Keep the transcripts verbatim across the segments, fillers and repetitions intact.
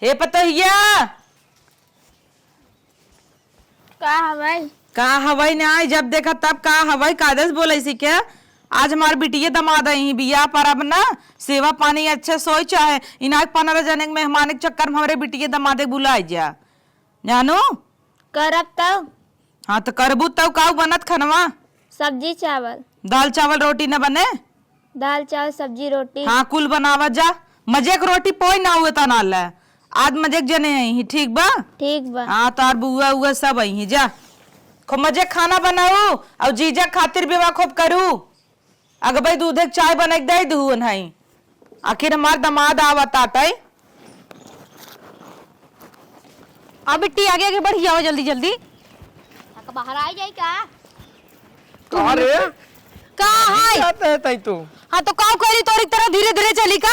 ए पतोहिया। का हवै? का हवै नाहीं, जब देखा तब का हवै, कादे से बोलै सी के? आज हमार बिटिये दमाद आई ही बियाह पर, अब ना सेवा पानी अच्छे सोई चाहे, इनाक पन्द्रह जने के मेहमान के चक्कर में हमरे बिटिये दमादे बुलाई जा, जानू? करब तब। हाँ, तो करबू तब काऊ बनत खनवा? सब्जी चावल। दाल चावल रोटी न बने? दाल चावल सब्जी रोटी। हाँ, कुल बनावा जा। मजे के रोटी पोई ना हुए तना ले। आज मजे के जने आई ही, ठीक बा? ठीक बा। हाँ, तार बुआ उआ सब आई ही, जा। खूब मजे खाना बनाऊ और जीजा खातिर बेवा खूब करू। अगबई दूधे के चाय बना के दे दू उन्हई। आखिर हमार दमाद आवत आटै। आ बिट्टी, आगे आगे बढ़ी जाओ, जल्दी जल्दी। आ, का बाहर आ जाई का? का रे? का है? जाते हैं तई तू। हाँ, तो का करी, तोरी तरह धीरे धीरे चली का?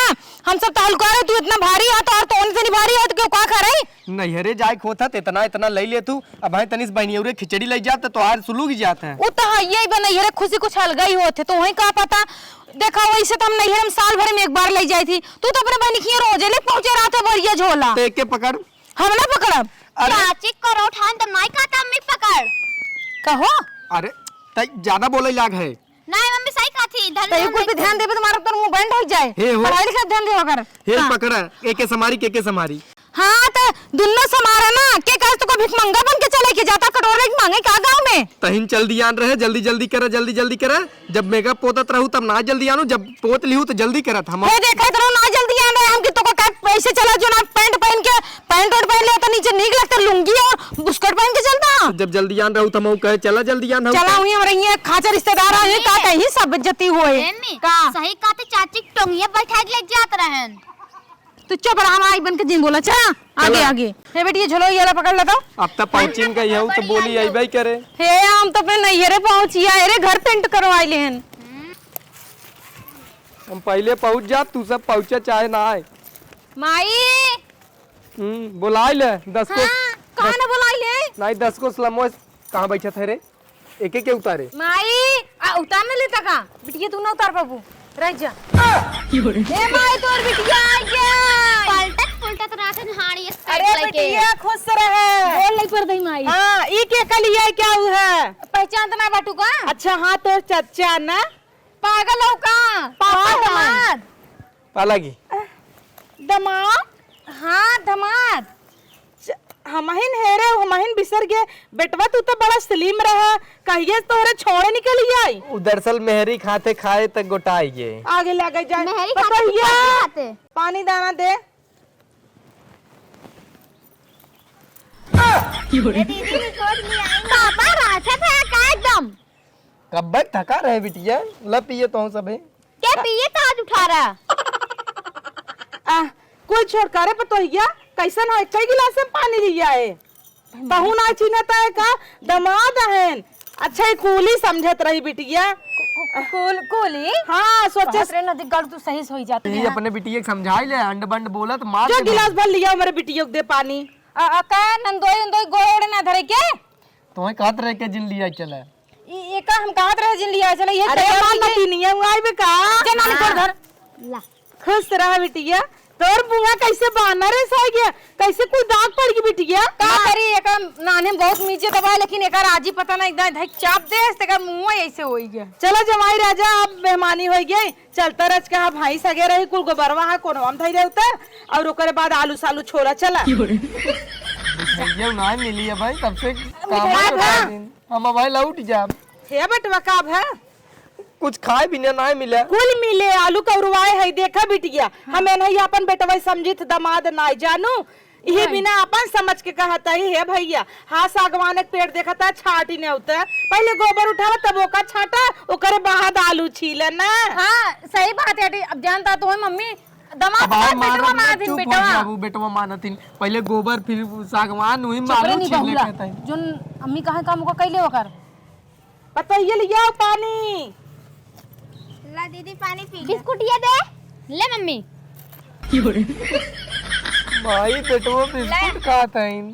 हम सब तो हल्का रहे, तू इतना भारी है, तो और तो इतनी भारी है, तो क्यों का करे? नैहरे जाए के होत है, त इतना, इतना लई ले तू। अब भाई तनिस बहनियौरे खिचड़ी लई जात, त तोहार सुलूग जात है। उ त हइये बा, नैहरे खुशी कुछ अलगा ही होत है, तो वही का पता। देखा, वैसे तो हम नैहरे में साल भर में एक बार लई जाई थी, तू तो अपने बहनी खिया रोजे ले पहुँचे रहत है बोरिया झोला। तो एके पकड़। हम ना पकड़ब। अरे। चाची करो ठान त माई का तब में पकड़। कहो। अरे, तई ज्यादा बोले लाग है। नहीं मम्मी, सही कहा थी, धन तई कुल पे ध्यान देबे, तुम्हारा तो मुंह बंद हो जाए। हे हो। पढ़ाई लिखाई ध्यान देवा कर। हे हाँ। पकड़ा, एके समारी, के के समारी। हाँ, तो दुन्नो समारा ना, के कहे तो को भिखमंगा बन के चले के जाता, कटोरे के मांगे का गाँव में? तहिन चल दियान रहे, जल्दी जल्दी करा, जल्दी जल्दी करा। जब मेकअप पोतत रहू तब ना जल्दी आनू, जब पोत लिहू तो जल्दी करत हम। हे देखत रहो ना जल्दी आन रहे हम कि तोको का ऐसे चला जो ना पैंट पहन के, पैंट वैंट पहन ले तो नीचे नीक लगता, लुंगी और बुस्कट पहन के चलता। जब जल्दी आन रहू त हम कहे चला जल्दी आन रहू। चला हुई हम रही है, खाचा रिश्तेदार आ गए, का कहीं सब बेइज्जती होए। एम्मी, का? सही कहते चाची के टोंगिया बैठा के ले जात रहन। तू चुप रहा, हमारी बन के जिन बोला, चला, आगे, चला। आगे। हे बेटी, ये झोलो, ये वाला पकड़ लेता हूँ। अब तब पहुँचिन का यहू तो बोली अइबे करे। हे, हम तो अपने नैहरे पहुँचिया, अरे घर पेंट करवाई लेहन। हम पहिले पहुँच जा, तू सब पहुँचा चाहे ना आए। माई। हम्म, बोलाई ले, दस को हाँ, कहाँ दस ना बोलाई ले? नहीं, दस को स्लमो कहाँ बैठा था रे? एके के उतारे? माई, आ, उतार न लेता का? बिटिया, तू ना उतार पाबू। रह जा। ए माई, तोर बिटिया आ गया। पलटत, पलटत रात झाड़ी अरे, स्प्राइट लेके। बिटिया, खुश रहे। बोल नहीं पर दई माई। हाँ, ई के कलिया क्या हुआ है? पहचान तो ना बाटू का? अच्छा, हाँ, तोर चच्चा ना? पागल हो का? पापा पागल। दमाद। पालागी। दमाद? हाँ, दमाद। च-, हमहिन हेरे, हमहिन बिसर गए। बेटवा, तू तो बड़ा स्लिम रहा, कहिए तोहरे छोड़े निकल आई। उ दरअसल मेहरी खाते खाए तक गोटाई गए। आगे लगे जाए। मेहरी खाते पतोहिया, खाते। पानी दाना दे। ए दीदी, रिपोर्ट ले आई। पापा, राक्षस है का एकदम? कब्बे थका रहे बिटिया, ल पिए तो सभे। के पिए तो आज उठा रहा। आ, कुल छोड़ करे पतोहिया, कैसन हो, एक ही गिलास में पानी लिया है। बहू ना चिन्हता है का, दमाद हन। अच्छा, ये कूली समझत रही बिटिया। कू-, कू-, कूल-, कूली? हाँ, सोचे कहत रहे नदी गल तू सही से होई जात ये है। अपने बिटिया के समझाई ले, अंड बंड बोलत मार जो दे गिलास भाई। भर लिया, हमारे बिटिया के दे पानी। आ, आ, का नंदोई उंदोई गोड़े ओड़े ना धरे के? तोहे कहत रहे के जिन लिया चला। ई, एका हम कहत रहे जिन लिया चला, ये अरे तैयार माँ की नतीनिया हुआ आइबे का? जे नानी हाँ। कर धर। ला। खुश रहा बिटिया। तोर मुँहा कैसे बानर है सो गया? कैसे कोई दाग पड़ गई बिटिया? का हाँ। करी, एका नाने में बहुत नीचे दबाए, लेकिन एका राजी पता ना एकदम धक चाप दे, तेका मुँह ऐसे होई गया। चलो जमाई राजा, अब मेहमानी होई गई। चलता रच कहा भाई सगे रही, कुल गोबरवा हा कोनो हम धई रहे उतर, और ओकरे बाद आलू सालू छोला चला। मिठाइया ना मिली है भाई, तब से काम मिठाई होता है ना। दिन। हम अब भाई लौट जाब। हे बेटवा, का भा? कुछ खाए भी ना, ना मिले। कुल मिले, आलू कौरवाए है, देखा बिटिया, हाँ। हम एनही अपन बेटवा समझित दमाद नाय जानू, इहे नहीं। बिना अपन समझ के कहत है, हे भैया, हाँ सागवान के पेड़ देखत है, छाटी ने उतर। पहले गोबर उठावा, तब ओका छाटा, ओकरे बाद आलू छीले ना। हाँ, सही बात है। अब जानता तो है मम्मी, दमाद अब हम मानत बेटवा ना, मानत हिन चुप हो बेटवा। जाबू, बेटवा मानत हिन। पहले गोबर, फिर सागवान, वही चुप रे मालूम नहीं छीन ले बहुरा। कहता है। जोन अम्मी कहा काम ओका कैले ओकर। पतोहिया लियाओ पानी। ला दीदी पानी पी ले। बिस्कुट ये दे। ले मम्मी। माई बेटवा बिस्कुट ले। खात हईन।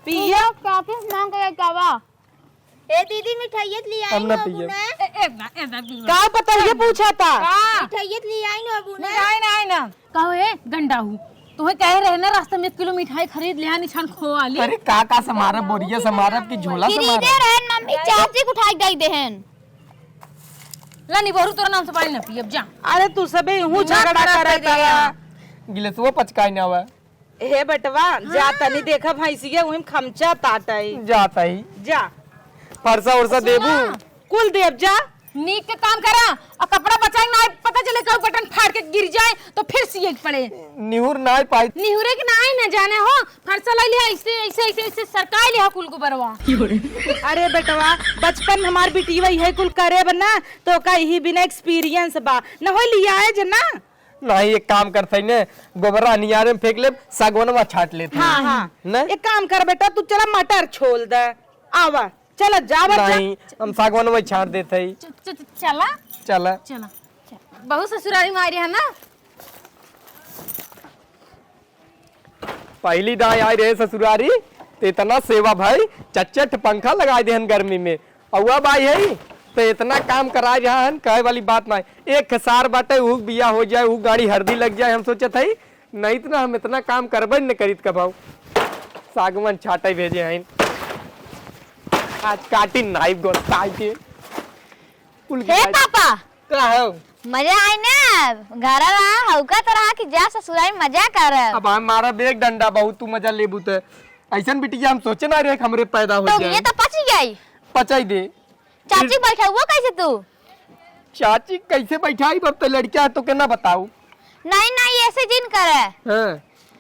पिया। काफी मांग के जावा। ए दीदी, मिठाइयत ले आई हम ना होबू पियब। ना? ए, ए, ना, ए, ना, ए, ना। का पतोहिया पूछा था? का? मिठाइयत ले आई होबू ना? मिठाई ना, आई ना। कहो, ए, गंडा हूँ। तुहे कहे रहे ना, रास्ता में एक किलो मिठाई खरीद लिहा, निछान खोवा ली। अरे का, का समारब, बोरिया समारब कि झोला समारब? खरीदे रहन मम्मी, चाची के उठाई दे देहन। ला निबोरू, तोरा नाम से पानी ना पियब, जा। अरे तू सबे हूँ ना झगड़ा करत करत रहे। गिलसवो पचकाई ना हुआ। हे बेटवा, जा हाँ। तनी देखा भैंसिया, उहिम खमचा ताटई। जातई। जा। फरसा उरसा सुना। देबू? कुल देब जा। नीक के काम करा, आ कपड़ा बचाई ना, पता चले कब बटन फाड़ के गिर जाए तो फिर सिए के पड़े। निहुर नाई पाई। निहुरे के नाई ना जाने हो, फरसा लाई लिहा, ऐसे, ऐसे, ऐसे, ऐसे सरकाई लिहा कुल गोबरवा। अरे बेटवा, बचपन में हमार बिटिया इहे कुल करे बना, तो का इही बिना experience बा, न हो लियाए जे ना। नहीं, एक काम करते ने, गोबरा नियारे में फेंक लेब, सागवनवा छाट लेते हैं। हाँ, हाँ। न? एक काम कर बेटा, तू चला मटर छोल दे, आवा। चला, जावा, जा। नहीं, हम सागवान वही छाट देत हई। च-, च-, च-, चला। चला। चला। चला। बहुत ससुरारी मारी है ना? पहली दाई आई रहे ससुरारी, तो इतना सेवा भाई, चट चट पंखा लगाई देहन गर्मी में। और अब आई है, तो इतना काम कराई रहा है, कहे वाली बात ना है। एक खेसार बाटे, ऊ बिया हो जाए, ऊ गाड़ी हरदी लग जाए, हम सोचत हई, नहीं तो ना हम इतना काम करबे न करीत कबाऊ। सागवन छाटे भेजे हैं। आज काटिन नाई गोस्ताई के। कुल हे गिराई। पापा! का हो? मजा आई ना? घर रहा, हौका तो रहा कि जा ससुराल में मजा कर। अब हम मारा बेग डंडा बहुत तू मजा लेबू ते। ऐसन बिटिया हम सोचे ना रहे कि हमरे पैदा हो तो जाए। ये तो पच गई। पचाई दे। चाची बैठा हुआ कैसे तू? चाची कैसे बैठाई, अब तो लड़किया है तो के ना बताऊ। नहीं, नहीं, ऐसे जिन करे। हाँ,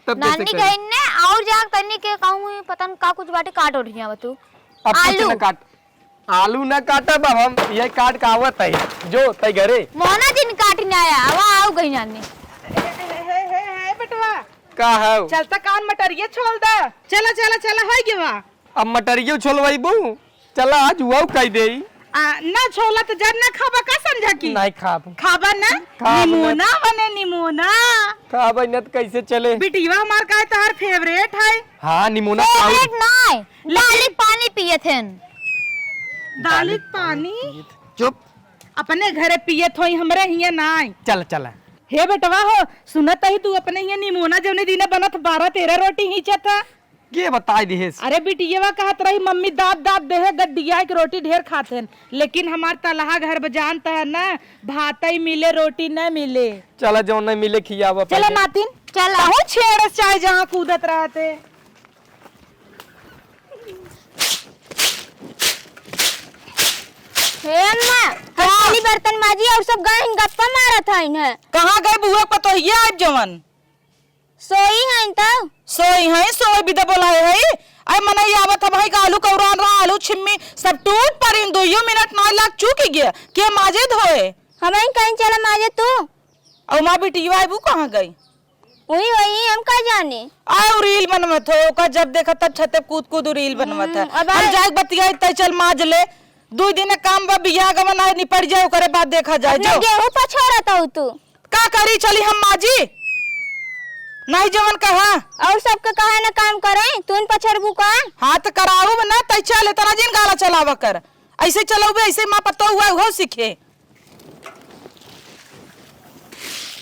तब कैसे नानी करे? कहीं ने और जाग तनी के कहूँ, पता न का कुछ बाटे काट उठ गया तू। अब कुछ आलू। ना काट, आलू ना काटब, अब हम ये काट के आवत है, जो तै घरे। मोना जिन काट ना आया, अब आओ गई नानी। हे, हे, हे, हे, हे, बेटवा। का है? चल त कान मटरिया छोल द। चला, चला, चला, हो गया। अब मटरियो छोलवाइबू? चला, आज उहउ कह देई। आ, ना छोला तो जब ना खाबा का समझा की? नहीं खाब। खाबा ना? खाब ना। निमोना बने, निमोना। खाबा न त कैसे चले? बिटिया हमार का है, तोहार favourite है। हाँ, निमोना खाऊ। Favourite नाय, डाली पानी पियत हन। डाली पानी? चुप। अपने घरे पियत होई, हमरे हियां नाय। चल, चल। हे बेटवा हो, सुनत ही तू अपने हियां निमोना जौने दिने बनत बारह तेरह रोटी हींचत ह। के बताई दिहेस? अरे बिटियवा कहत रही, "मम्मी दाब दाब देहे, गड्डिया के रोटी ढेर खात हन।" लेकिन हमार तलहा घर ब जानत है ना, भातई मिले, रोटी न मिले। चला, जौन नहीं मिले, खियावा चला पहले। नातिन, चला। कहूँ छेड़स चाहे जहाँ कूदत रहते। हे अम्मा, हम खाली बर्तन माजी और सब गए हैं, गप्पा मारत हैं इन्हें। कहाँ गए बुआ पतोहिया आज जवन? सोई हैं तो। सोई हैं, सोई बिदा बोलाए है। आई मनई आवत ह भाई का आलू कौरान रहा, आलू छिम्मी सब टूट पड़िन, दुइयो मिनट ना लाग चूक गया। के माजे धोए? हम ही कहीं चला माजे तू। और माँ बिटिया आबू कहाँ गई? वही, वही, हम का जाने। आए उ reel बनवत हो, ओका जब देखा तब छते कूद कूद उ reel बनवत है। हम्म, अब हम आए जाए बतियाई तय चल माज ले। दुई दिन काम बा, बियाह गवन आए निपट जाए, ओकरे बाद देखा जाए। अपने जो गेहूं पछोरत हऊ तू। का करी, चली हम माजी? नहीं जवन कहा। और सबके कहा ना काम करे, तू न पछोरबू का? हाथ कराऊ ना, तय चल इतना जिन गाला चलावा कर। ऐसे चलौबे, ऐसे माँ पतो हुआ, उहो सीखे।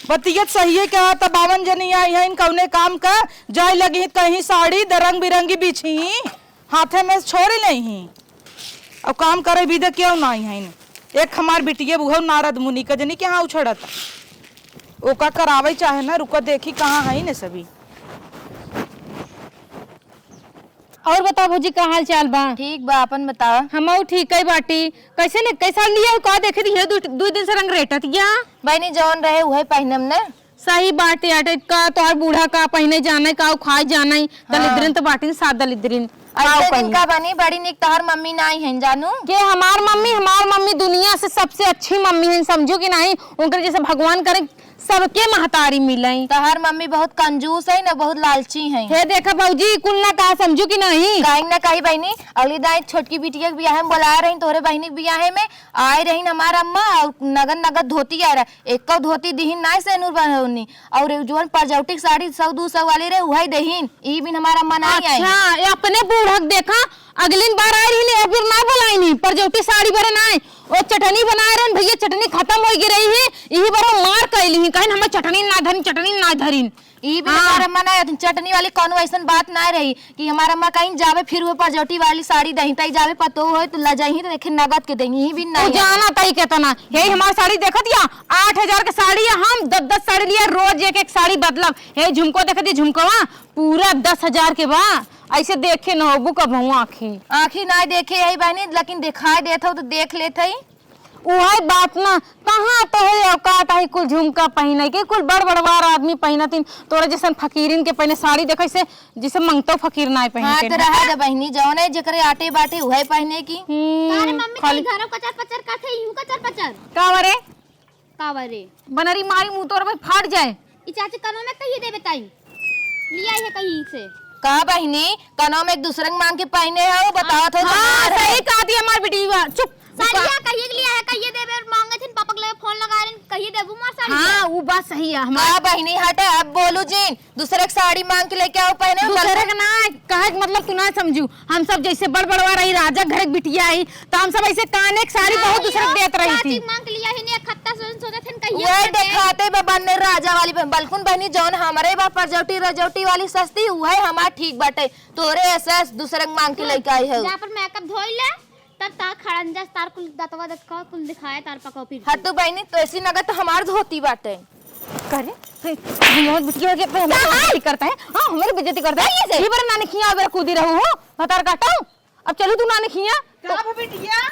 बतियत सहिए कहा त बावन जनी आई हैं, कौने काम का जाए लगी कहीं साड़ी द रंग बिरंगी बिछी, हाथे में छोड़ी नहीं। अब काम करे भी दे क्यों ना आई हैं। एक हमार बिटिया बुढ़ऊ नारद मुनि का जनी के हाँ उछड़त। ओका करावे चाहे ना, रुका देखी कहाँ है ने सभी। और बताओ भौजी, का हाल चाल बा? ठीक बा, अपन बतावा। हमहू ठीक है बाटी। कैसे ने, कैसा लिया का देखे दी है, दू, दू दिन से रंग रेटत या? बहनी, जौन रहे उहे पहिनम ने। सही बात है, अटे का तोहर बूढ़ा का पहिने जाने का, खाए जाने, हाँ। दलिद्रिन तो बाटिन सात दलिद्रिन। ऐसे आओ दिन कहीं। का बनी, बड़ी निक तोहर मम्मी नाई हैं जानू। के हमार मम्मी, हमार मम्मी दुनिया से सबसे अच्छी मम्मी हैं, समझू कि नहीं? उनकर जैसे भगवान करे सबके महतारी मिलई। तोहार मम्मी बहुत कंजूस है ना, बहुत लालची है। हे देखा भौजी, कुल ना कहा समझू कि नहीं? काहे ना कही बहनी, अगली दाई छोटकी बिटिया के बियाहे में बोलाए रही, तोहरे बहनी के बियाहे में आए रही हमार अम्मा और नगद नगद धोती आए रहा, एको धोती दिहिन ना सेनुर बनौनी, और जौन परजौटी के साड़ी सौ दू सौ वाली रहे उहे देहिन, ई बिन हमार अम्मा ना आई। अच्छा, ये अपने बूढ़क देखा, अगली बार आए रही, एक बार ना बोलाई नहीं, परजौटी साड़ी बरन आए, ओ चटनी बनाए रहन भैया, चटनी खत्म हो गई रही है, यही बार वो मार कैली ही, कहन हमें चटनी ना धरिन, चटनी ना धरिन। ई भी हाँ। हमार अम्मा ना, चटनी वाली कौनो ऐसन बात ना रही कि हमार अम्मा कहीं जावे फिर वो परजौटी वाली साड़ी दही, तई जावे पतो होए तो लजाई ही तो देखे नगद के देही, ई भी ना तू है। जाना तई केतना, यही हमार साड़ी देखत या, आठ हजार के साड़ी है, हम दस दस साड़ी लिया, रोज एक एक साड़ी बदलब। हे झुमको देखत या, झुमकवा पूरा दस हजार के बा, ऐसे देखे न होबू कबहू आँखी। आँखी ना देखे यही बहनी, लेकिन दिखाई देत हो तो देख लेत हई। उहइ बात ना, कहाँ तोहरे औकात आई कुल झुमका पहिने के, कुल बड़ बड़वार आदमी पहिनतिन, तोरा जैसन फकीरिन के पहिने साड़ी देखै से, जैसे मंगतो फकीर नाय पहिने हाँ, के। तो रहा दे बहिनी, जौन है जेकरे आटे बाटे उहइ पहिने की। हम्म, अरे मम्मी, खाली तई घरो कचर पचर करत है, यूं कचर पचर। का रे? का रे? बनरी मारी मुँह तोर भाई फाट जाए। ई चाची कनो में कहिए देबे ताई, लिया है कहीं से। का बहिनी, कनो में एक दूसरे के मांग के पहिने हो, बतावत हो हाँ, हमार है। सही कहा थी हमार बिटिया, चुप। साड़िया कहिए के लिया है, कहिए देबे, और मांगे थिन पापा के लगे फोन लगा रहे, कहिए देबू मार साड़ी हाँ, के। वो बात सही है हमार। का बहिनी, हटे, अब बोलू जिन, दूसरे के साड़ी मांग के लेके आओ पहिने, दूसरे के ना, कहे के मतलब तू ना समझू, हम सब जैसे बड़ बड़वा रही, राजा घर के बिटिया आई, तो हम सब ऐसे काने के साड़ी बहुत दूसरे के देत रही थी। चाची मांग के लिया ही नहीं, एक हफ्ता से सोचत हन कहिया वही देखाते बा बन्ने राजा वाली बहन, बलकुन बहनी जौन हमरे बा परजौटी रजौटी वाली सस्ती, उहे हमार ठीक बाटे। तोरे ऐसे दूसरे के मांग के लेके आई है। जा पर मेकअप धोई ले, तब तार खड़ंजा तार कुल दतवा दतका कुल दिखाए तार पकौ फिर। हटू बहनी, तो ऐसी नगद तो हमार धोती बाटे। करे, हे, हमार बिटिया के, हमारी बेइज्जती करता है। हाँ, हमारी बेइज्जती करता है। ये से? ये बार नानी खिया, बेरा कूदी रहू हो, भतार काटो। अब चलू तू नानी खिया। का तो भा बिटिया?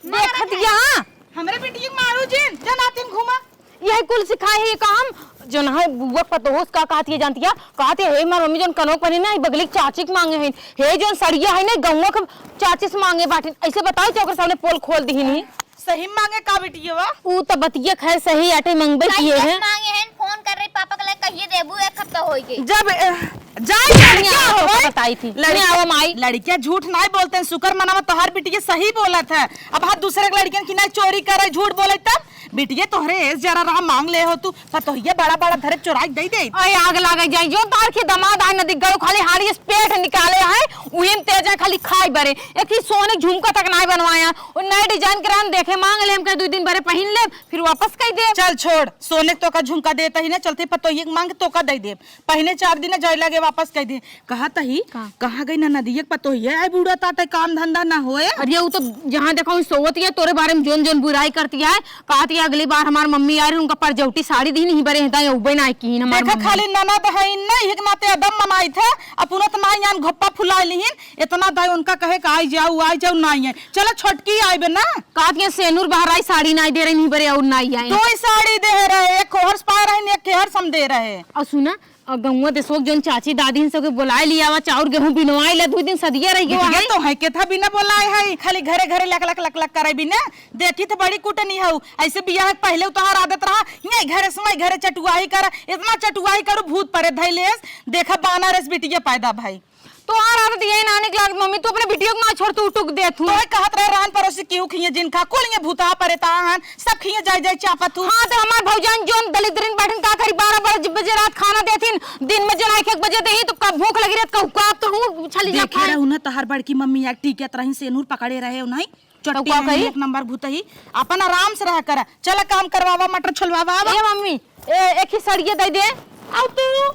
देखत मारा है। या। हमरे बिटिया के मारू जिन, जा नातिन घुमा। यही कुल सिखाए है ये काम। जौन है बुआ पतोहस का कहत है जानतिया, कहत है, "हे मार मम्मी, जौन कनों पहने ना, ई बगली के चाची के मांगे हैं। हे जौन सड़िया है ना, गौवा के चाची से मांगे बाटिन।" ऐसे बताओ, तो ओकर सामने पोल खोल दिहिन ही। सही मांगे का बिटिया बा? ऊ तो बतिया खैर सही आटे मंगबे किए हैं। मांगे हैं, फोन कर रही पापा के लगे, कहिए देबू, एक हफ्ता होई गई। जब, अ, जाए लड़किया हो, बताई थी। लड़किया, नहीं, आवा माई। लड़किया झूठ नहीं बोलते हैं, शुक्र मनावा तोहार बिटिया सही बोलत है। अब हाथ दूसरे के लड़कियन की नहीं चोरी करे, झूठ बोले तब। बिटिया तोहरे एस जरा रहा मांग ले हो तू, पतोहिया बड़ा बड़ा धरे चोराई दे दे। अरे आग लागे जाए, जो तार के दमाद आए नदी गयो खाली हाड़ी से पेट निकाले है, उही में तेज है खाली खाए बरे। एक ही सोने झुमका तक नहीं बनवाया, और नए डिजाइन के रहन देखे मांग ले, हम कहे दो दिन बरे पहिन ले, फिर वापस कह दे। चल छोड़, सोने तो का झुमका देता ही ना, चलते पतोहिया के मांग तो का दे दे। पहिने चार दिन जाए लगे वापस कह दे। कहत ही, का? कहाँ गई ना नदिया के पतोहिया, आए बूढ़ा ताटे काम धंधा ना होए। अरे उ तो जहाँ देखा वहीं सोवत है, तोरे बारे में जोन जोन बुराई करती है। कहत है अगली बार हमार मम्मी आ रही, उनका परजौटी साड़ी दी नहीं बरे, हिता उबे ना की हमार देखा मम्मी। खाली ननद है ना, एक नाते अदम मनाई थे, अपना तो ना यान घोप्पा फुला लिहिन, इतना दाई उनका कहे का आई जाऊ, आई जाऊ, ना आई है। चलो छोटकी आइबे ना। कहत है सेनुर बहराई साड़ी ना दे रही नहीं बरे और ना आई। दो ही साड़ी दे रहे, एक खोहर से पाए रहे, एक खेहर सम दे रहे। और सुना, और गौवा देशवा के जौन चाची दादी हन, सबके बोलाए लिया आवा, चाउर गेहूं बिनवाए ले, दू दिन सदिया रह गया बिटिया है। तो है के था बिना बोलाए है, खाली घरे घरे लक लक लक लक करे बिना। देखी तो बड़ी कुटनी हऊ, ऐसे बियाह के पहले उतार आदत रहा, यही घरे समय घरे चटुआही कर, इतना चटुआही करू भूत परे धैलेस, देखा बाना रस बिटिया पैदा भाई। तोहार आदत यही ना निक लागत मम्मी, तू अपने बिटिया के ना छोड़, तू टुक देत हूँ। तोहे कहत रहे रान परोसी केहू खिए जिन खा, कुल ये भूता परेता हन, सब खिए जाए जाए चापत हूँ। हाँ, तो हमार भौजान जोन दलिद्रिन बैठन का करी, बारह बारह बजे रात खाना देथिन, दिन में जोन एक एक बजे देही, तो कब भूख लगी रहत, कहू का तो हूँ, छली जा देखे खाए। रहू ना, तोहार बड़की मम्मी एक टीकत रही, सेनूर पकड़े रहे, नहीं? तो चट्टी का नहीं, कही? एक नंबर भूतही। अपन आराम से रहा करा। चला काम करवावा, मटर छोलवावा, आवा। ए मम्मी, ए, एक ही सड़िया दे दे। आउ तू।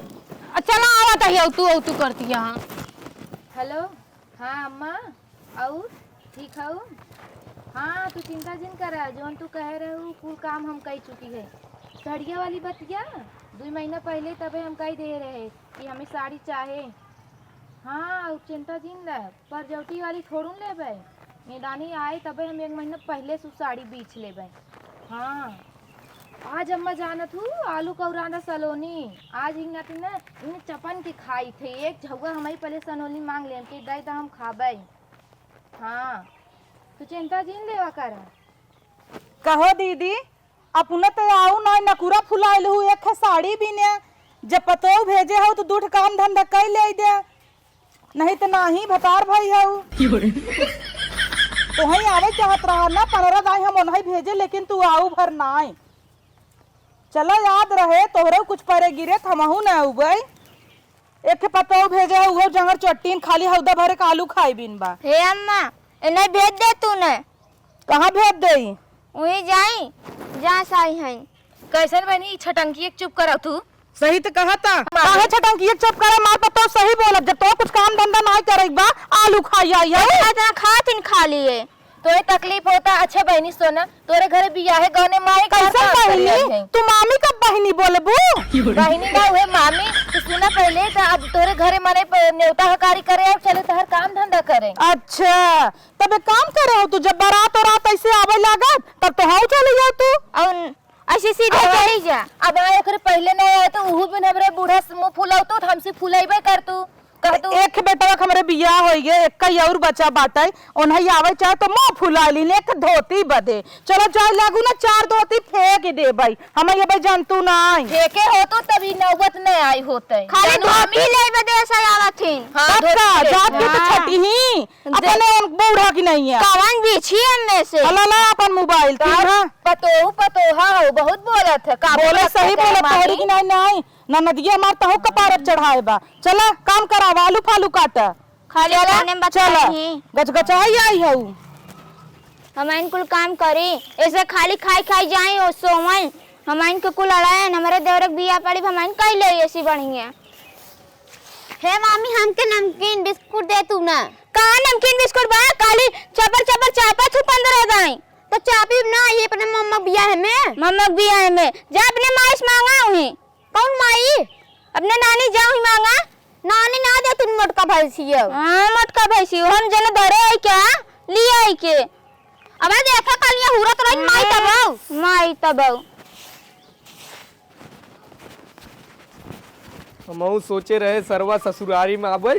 आ, चला आवत ही, आउ तू, आउ तू करती है, हाँ। हेलो, हाँ अम्मा, और ठीक हऊ? हाँ, तू चिंता जिन करा, जौन तू कहे रहू, कुल काम हम कई चुकी है। सड़िया वाली बतिया, दुई महीना पहले तबे हम कई दे रहे कि हमें साड़ी चाहे। हाँ, और चिंता जिन ले। परजौटी वाली थोड़ू न लेबै। मेदानी आए तबे हम एक महीना पहिले से उ साड़ी बीछ लेबै। हाँ। आज अम्मा जानत हू, आलू कौराना सलोनी। आज इन नाती न, इन चपन के खाई थे। एक झउआ हमही पहिले सनोली मांग लेम के दे त हम खाबै। हाँ। तू चिंता जिन लेवा कर। कहो दीदी, अपने तो आऊ ना नकुरा फुलाइल हू, एक साड़ी बीने, जब पतोह भेजे हो तो दूठ काम धंधा कई ले दे, नहीं तो नाही भतार भाई हो। तोहई आवे चाहत रहा ना, पनरह दाई हम ओनही भेजे, लेकिन तू आऊ भर नाय। चलो याद रहे, तोहरे कुछ परे गिरे त हमहू न उबई। एक ठे पतोह भेजे हो, उहो जंगर चट्टीन, खाली हौदा भरे का आलू खाई बीन बा। हे अम्मा, इन्हें भेज दे तू न। कहाँ भेज देई? वहीं जाई, जहाँ से आई हैं। कैसन बनी ई छटंकी, एक चुप करत हू। सही त कहता। काहे छटंकी एक चुप करे, मार पतोह सही बोलब, जब तो कुछ काम धंधा नाहीं करे बा, आलू खाई आई है। इतना खात इन खा लिए। तोहे तकलीफ होता। अच्छा बहिनी सोना, तोरे घरे बियाहे गौने माई का कैसन काम करे बहिनी? आई है? तू मामी का बहिनी बोलबू? बहिनी ना हुए मामी, तू सुना पहले तो अब तोरे घरे मने प-, नेवता हकारी करे आए, चले तोहर काम धंधा करे। अच्छा, तब एक काम करे हो तू, जब बारात और रात ऐसे आवे लागत, तब तो हाउ चली जाओ तू। और ऐसे सीधे अब चली जा। अब आए ओकरे पहले नहीं आए तो उहू बिन हमरे बूढ़ा से मुंह फुलावतू तो हमसे फुलाइबे करतू, कहतू। एक बेटवा के हमरे बियाह होई गए, एक कई और बचा बाटे, ओनही आवे चाहे तो मुंह फुला लीन, एक धोती बदे। चलो जाए लागू ना, चार धोती फेंक देबई, हम ये भाई जानतू नहीं। फेंके होतू तब ई नौबत नहीं आई होते। खाली जानू धोती हमें ले बदे ऐसा आवत हिन। हाँ, तब धोती का, ले। जात के तो हाँ। छटी ही, दे- अपने उन बूढ़ा की नहीं है। कवन बीछी एमे से? हला ला अपन मोबाइल, का ठीक है? पतोहू पतोहा हो, बहुत बोलत है। का बोले बोलत सही है, बोलत मामी? तोहरी की नहीं, नहीं। ना नदिया मार तहु कपारत चढ़ाए बा। चला, काम करावा, आलू फालू काटा। खाली चला, काने में चला। बतलाई। गचगचाई आई हऊ। हमइन कुल काम करी, ऐसे खाली खाई खाई जाई और सोवई। हमइन के कुल अड़ायन, हमरे देवरे के बिया पड़ी, हमइन कई ले ऐसी बढ़िया। हे मामी, हमके नमकीन बिस्कुट दे तू ना। कहाँ नमकीन बिस्कुट बा? खाली चपर चपर चापा छुपन रह गई। तो चापी ना, ये अपने मम्मा बिया है में। मम्मा बिया है में। जा अपने माई से मांगा उही। कौन माई? अपने नानी जाओ ही मांगा। नानी ना दे तू मोटका भैंसिया। हाँ, मोटका भैंसी, हम जने धरे आई क्या? ले आई के। अब देखा कलिया हुरत रही माई तब। माई तब। हमहू सोचे रहे सरवा ससुरारी में आबे,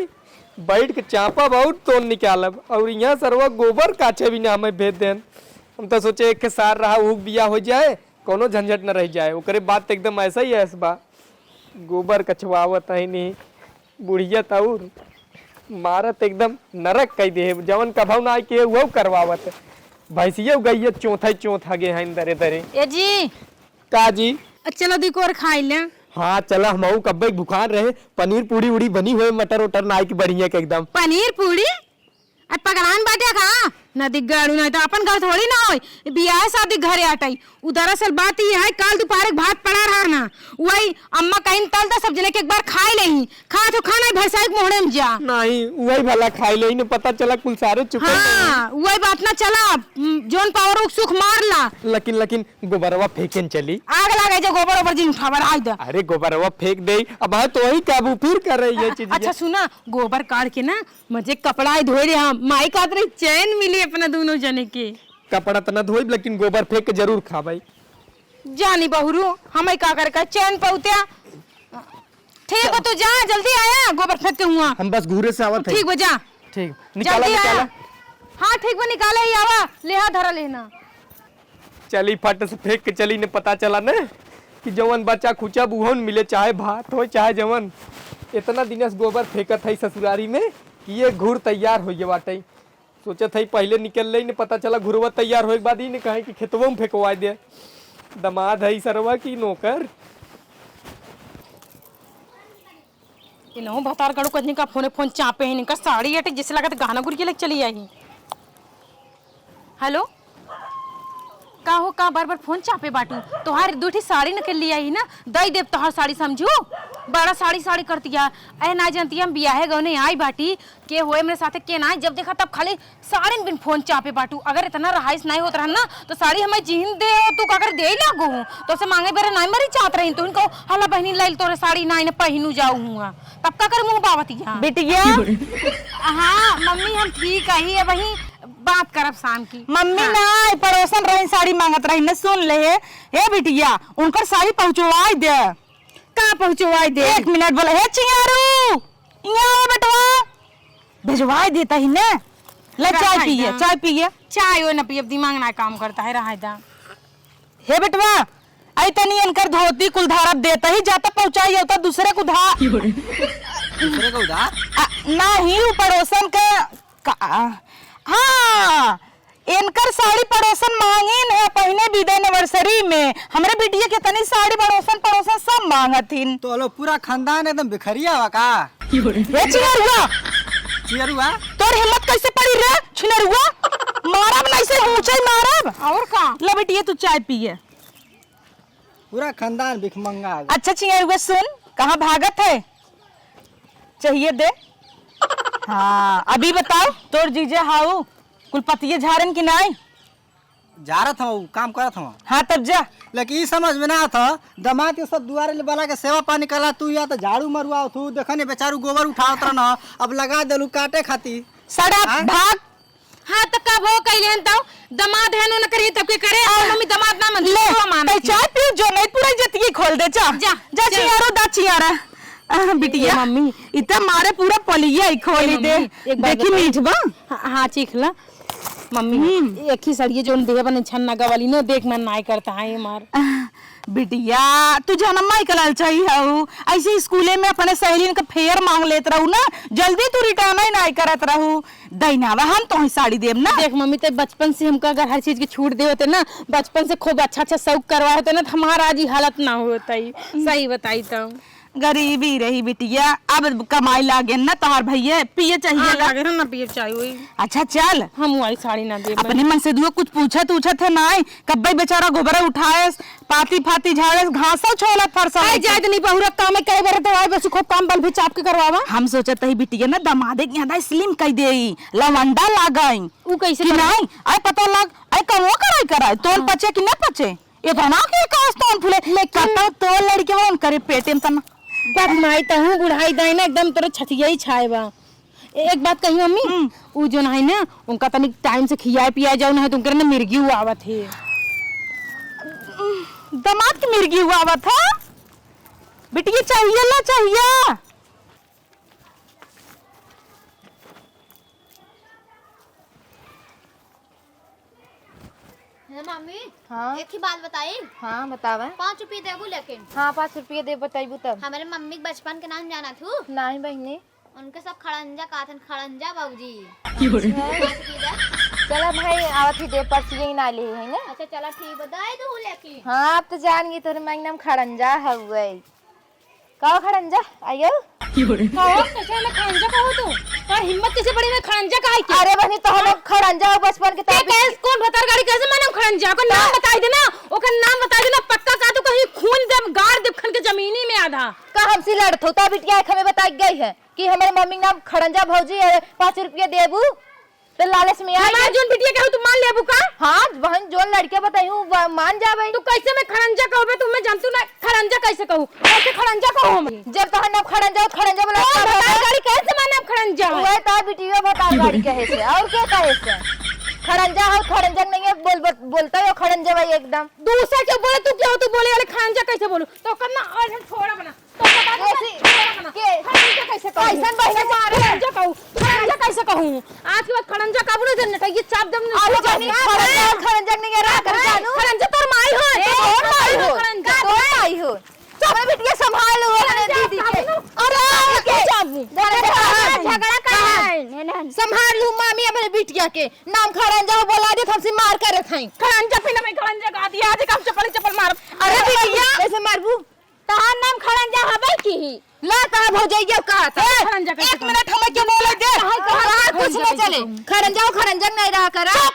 बैठ के चापब और तोन निकालब, और यहाँ सरवा गोबर काछे भी ना हमें भेज देन। हम तो सोचे एक के सार रहा, ऊक बिया हो जाए, कौनो झंझट न रह जाए। ओकरे बाद तो एकदम ऐसा ही ऐस बा, गोबर कछवावत है नहीं, बुढ़िया तौर मारत एकदम नरक कई दे, जवन कभौ ना आए के उहौ करवावत। भैंसिया गइया चौथा ही चौथ हगे हैं दरे दरे। ए जी। का जी? अ, चलो दी कोर खाई ले। हाँ, चला, हमहू कब्बे के भुखान रहे। पनीर पूड़ी उड़ी बनी हुए, मटर उटर नाई की बढ़िया के एकदम। पनीर पूड़ी? अ, पगलान बाटे का? ना दिग्गाड़ू, ना तो अपन घर थोड़ी ना होई। बियाह शादी घरे आटई। उ दरअसल बात ये है, काल दोपहर के भात पड़ा रहा ना, वही अम्मा कहीं तल दा, सब जने के एक बार खाई लेही। खा तो खाना ही भैंसा के मोहड़े में जा। नहीं, वही भला खाई लेही ने, पता चला कुल सारे चुपे हाँ, वही बात ना चला, उम, जोन पावर उक सुख मार ला। लेकिन, लेकिन गोबरवा फेंकेन चली। आग लागे जो गोबर ओबर जिन उठावर, आइ द। अरे गोबरवा फेंक दे, अब हाँ तो वही काबू फिर कर रही है अ-, चीज। अच्छा सुना, गोबर काढ़ के ना मजे कपड़ा ही धोए रहे हम, माई कहत रही चैन मिली अपना दोनों जने के। कपड़ा त न धोइब, लेकिन गोबर फेंक के जरूर खाबै। जानी बहुरू, हमें का करे का चैन पौत्या। ठीक बा, तू जा, जल्दी आया, गोबर फेंक के हुआ। हम बस घूरे से आवत है। ठीक बा, जा। ठीक, निकाला, जल्दी आया। निकाला। हाँ, ठीक बा, निकाला ही आवा, लेहा धरा लेना। चली, फट से फेंक के चली ने, पता चला ने कि जवन बचा खुचा बुहन मिले, चाहे भात हो, चाहे जवन। इतना दिन से गोबर फेंकत है ससुरारी में कि ये घूर तैयार हो गए बाटे। सोचत हई पहिले निकल लेई ने, पता चला घुरवा तैयार होए के बाद ही ने कहे कि खेतवा में फेंकवाए दे। दमाद हई सरवा की नौकर। इनहू भतार गड़ू कजनी का फोने फोन चापे ही, इनका साड़ी अटे जैसे लगत गहना गुरिया लेके चली आई। हेलो, का हो, का बार बार फोन चापे बाटू? तोहार दू ठी साड़ी निकल लिया ही ना, दई देब तोहार साड़ी, समझू? बड़ा साड़ी साड़ी करतिया। अरे ना जानती हम बियाहे गौने आई बाटी, के होए मेरे साथे के ना, जब देखा तब खाली साड़िन बिन फोन चापे बाटू। अगर इतना रहाइश नहीं होत रहन ना, तो साड़ी हमें जीन दे, तू का कर दे लागो हूँ। तो से मांगे बेरे नहीं मरी चाहत रही, तो इनको हला बहनी लाइल तोरे साड़ी ना, इन्हें पहनू जाऊ हूँ। तब का कर मुँह बावत यहाँ? बिटिया। हाँ, मम्मी, हम ठीक है, ये वही बात करब शाम की। मम्मी हाँ। ना, पड़ोसन रही, साड़ी मांगत रही, न सुन ले। हे, हे बिटिया, उनकर साड़ी पहुँचवाई दे। का पहुँचवाई दे? एक मिनट बोला, हे चिंगारू, यहाँ आओ बेटवा, भेजवाई देता ही ने। ले चाय पिए, चाय पिए। चाय ओ न पिए, दिमाग ना काम करता है, रहा दा। हे बेटवा, आई तनी इनकर धोती कुल धारत देता ही, जाता पहुँचाई होता दूसरे को धा-, दूसरे को उधार? आ, ना ही उ पड़ोसन के का, हाँ, इनकर साड़ी पड़ोसन मांगिन है पहिने बीदा एनिवर्सरी में। हमरे बिटिया के तनी साड़ी पड़ोसन, पड़ोसन सब मांगत हिन। तो लो पूरा खानदान एकदम भिखरिया हुआ का? हे चियरुआ। चियरुआ? तोर हिम्मत कैसे पड़ी रे छिनरुआ? मारब नहीं से ऊंचाई मारब। और का? ले बिटिया तू चाय पिए। पूरा खानदान भिखमंगा है। अच्छा चिंगरुआ सुन, कहाँ भागत है? चाहिए दे। हाँ, अभी बताओ, तोर जीजा हाउ, कुल पतिये झारन कि नाई? झारत हूँ, काम करत हूँ। हाँ, तब जा। लेकिन ई समझ में ना आता, दामाद के सब दुआरे ले बला के सेवा पानी करला, तू या तो झाड़ू मरवाओ, तू देखा नहीं बेचारू गोबर उठावत रहना, अब लगा देलू काटे खाती। Shut up, हाँ? भाग। हाँ, त का भो कइले हन तउ? दमाद है नु न करी तब के करे, आ, मम्मी दमाद ना मनती, ले, तू मान तै की। चाय पीऊ जो नहीं, पूरा जतिये खोल दे, जा। जा, जा जा। चियारो दा चियारा। आ, बिटिया, ए, मम्मी। इतना मारे पूरा पलिया ही खोली ए, दे। मम्मी, एक बात देखी बताई। मीठ बा? हाँ, हाँ, चीख ला। मम्मी, हम्म। एक ही सड़िए जोन देह बने छन्ना गवाली न, देख मन नाय करता है ये मार। आ, बिटिया, तू जनम माई का लालचाई हऊ। ऐसे स्कूले में अपने सहेलियन का फेयर मांग लेत रहू ना, जल्दी तू return ही नाय करत रहू। दैनावा, हम तोहे साड़ी देब ना। देख मम्मी, ते बचपन से हमका अगर हर चीज की छूट दे होते ना, बचपन से खूब अच्छा अच्छा शौक करवा होते ना, तो हमार आज ई हालत ना होत ही। सही बताई तो। गरीबी रही बिटिया, अब कमाई लागे ना तोहार भैया, पिए चाहिए हाँ, ला। लागे ना, ना पिए चाहिए वही। अच्छा चल। हम वाली साड़ी ना देब। अपने मन से दुआ कुछ पूछत उछत है ना, कब्बे बेचारा गोबरा उठाए, पाती फाती झाड़े, घासो छोलत फरसा आई लेके। जाए तो नहीं बहुरा काम है, कई बार तो आए बस खूब काम बल भी चाप के करवावा। हम सोचत ही बिटिया ना दमादे के यहाँ slim कई देई, लवंडा लागई। उ कैसे कि करवा? नहीं, आई पता लग, आई कमो कराई कराई, तोन हाँ। पचे कि न पचे? इतना के कास तोन फूले, लेकिन कतौ तो लड़के वन करे पेटे में तना। बात माई तहूँ बुढ़ाई दाई ना एकदम तोरे छतिया ही छाए बा। ए-, एक बात कही मम्मी, हम्म। उ जोन है ना, उनका तनिक time से खियाए पियाए जाओ, ना तो उनके ना मिर्गी हुआ आवत है। दमाद के मिर्गी हुआ आवत है? बिटिया चाहिए ला चाहिए। हे मम्मी, हाँ। एक ही बात बताई। हाँ, बतावा। पाँच रुपये देबू लेकिन। हाँ, पाँच रुपये दे, बताइबू तब। हमरे मम्मी के बचपन के नाम जानत हू? नाहीं बहिनी। उनके सब खड़ंजा कहत हन, खड़ंजा भौजी। की बोले? पाँच रुपये दे। चला भाई, आवत ही दे, परसिये ही ना ले है ना। अच्छा, चला ठीक बा, दे दू लेकिन। हाँ, अब तो जान गई तोरे माई नाम खड़ंजा हउवे। का खड़ंजा? आयो? कहो, कैसे हमें खड़ंजा कहो तू? और हिम्मत कैसे पड़ी हमें खड़ंजा कहे के? अरे बहनी, तो हम हाँ? खड़ंजा हो बचपन के ते तब कैसे, कौन भतार गाड़ी कैसे माने हम खड़ंजा? ओकर नाम हाँ। बताई देना, ओकर नाम बताई देना, पक्का का तू कहीं खून देब, गाड़ देब खन के जमीनी में आधा। का हमसे लड़त हो? तब बिटिया एक हमें बताई गई है कि हमारे मम्मी के नाम खड़ंजा भौजी है, पाँच रुपया देबू। तो लालच में आ हमार गई। जोन बिटिया कहू तू मान लेबू का? हाँ, बहन, जोन लड़के बताई हूँ, व-, मान जाबे। तू कैसे मैं खड़ंजा कहबे? तू मैं जानतू ना, खड़ंजा कैसे कहू? कैसे खड़ंजा कहू हम? जब तोहर नाम खड़ंजा, खड़ंजा बोला, कौन भतार बताई? गाड़ी कैसे माने अब खड़ंजा है? वह तो बिटिया भतार गाड़ी कहे से, और क्या कहे से? खड़ंजा हो, खड़ंजा नहीं है, बोल, बोल, बोलता हो खड़ंजा भाई एकदम। दूसरा क्यों बोले, तू क्या हो, तू बोले वाले खड़ंजा कैसे बोलू? तो करना और हम छोड़ा बना। तो बता दे, ऐसी छोड़ा बना। के? खड़ंजा कैसे कहूँ? कैसन बहिनी मारे? खड़ंजा कहूँ, खड़ंजा कैसे कहूँ? आज के बाद खड़ंजा कहबू ना, जब नटैया चाप देब ना, अरे तू बहिनी, जानबू। खड़ंजा, खड़ंजा नहीं है, राख, राख, जानू। खड़ंजा तोर माई हो, ए, तोर माई हो, खड़ंजा। तोर माई हो। चुप। अरे बिटिया संभाल लो अपने खड़ंजा दीदी के। कहबू ना। अरे, अरे, के? जानबू। खड़ंजा झगड़ा कहाँ है? संभाल लू मामी अपने बिटिया के। नाम खड़ंजा हो बोला दे, हमसे मार करत हैं। खड़ंजा पे ना मैं खड़ंजा कहा दिया, आज काम चपल चपल मारब। अरे बिटिया। कैसे मारबू? तहार नाम खड़ंजा हबे की ही। ला, तहार भौजैया कहत है। ए, खड़ंजा कैसे एक कहूँ? मिनट, हमें क्यों बोले दे? कहाँ, कहाँ तहार कुछ खड़ंजा नहीं कैसे चले। कहूँ? खड़ंजा हो, खड़ंजा नहीं रहा करा। चुप।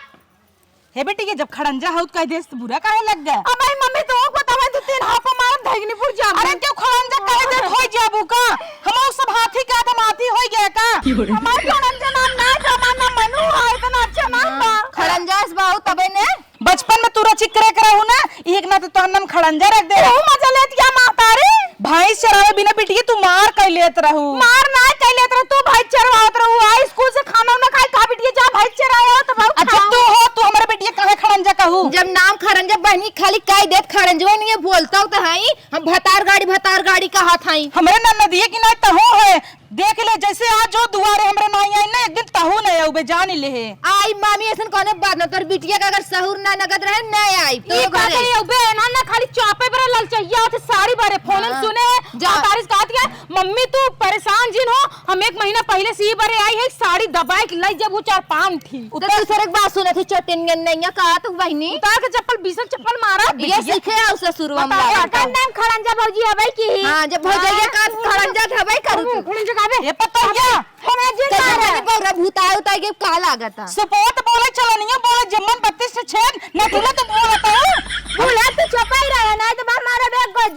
हे बेटी, ये जब खड़ंजा हो तो कह दे, तो बुरा काहे लग गया? अब भाई मम्मी तो को बतावे, दो तीन हापा मारब धैगनीपुर जाम। अरे क्यों खड़ंजा कह दे, होई जाबू का? हम लोग सब हाथी का, हम हाथी होई गया का? हमार खड़ंजा नाम ना है, हमार नाम मनु है, इतना अच्छा नाम बा। खड़ंजा से बाहु तबे ने। बचपन में तू रचिक करे के रहू ना, एक ना तो तोहर नाम खड़ंजा रख दे। तू मजा लेत या महतारी? भैंस चरावे बिना बिटिया तू मार कई लेत रहू। मार ना कई लेत रहू, तू भैंस चरवावत रहू। आ स्कूल से खाना उना खाई, कहा बिटिया जा भैंस चरावे तो बहुत अच्छा खाओ। तू हो, तू हमारे बिटिया काहे खड़ंजा कहू? जब नाम खड़ंजा बहनी खाली कई देत खड़ंजवा नहीं है, बोलता हो तो है, हम भतार गाड़ी, भतार गाड़ी कहत हई। हमरे ननदिया की नाई तहू है, देख ले, जैसे आज जो दुआरे हमरे नाई आई ना, एक दिन तहू नहीं आउबे, जान ले हे। आई मामी, ऐसन कौनो बात ना, तोर बिटिया का अगर सहूर ना नगद रहे, नहीं आई तो ये का घरे। करी, अबे ना, ना खाली चापे पर ललचैया होते, साड़ी बारे फोन हाँ। सुने, जा। तारीस कहत के, "मम्मी तू परेशान जिन हो, हम एक महीना पहले से ही बारे आई है, साड़ी दबाए के लाई जब वो चार पान थी।" तो दूसरे के बात सुनत ही, चोटिन गन नहीं है, का तू बहनी? उतार के चप्पल, बीसन चप्पल मारा। ये बिटिया। सीखे आओ ससुरवा में बता, लागल एकर तो। नाम खड़ंजा भौजी हबै की? हाँ, जब भौजैया हाँ। का खड़ंजा धबै करू तू। खड़ंजा कहबे? ये पता क्या? हमरा जिन कैसे मारे। तनी बौरा भूताए उताए के का लागत है? सुपोत बोले चलनिया बोले जम्मन बत्तीस से छेद, न तू तो बोलत हो। बोला तू चुप ही रहे, नहीं तो बाप मारे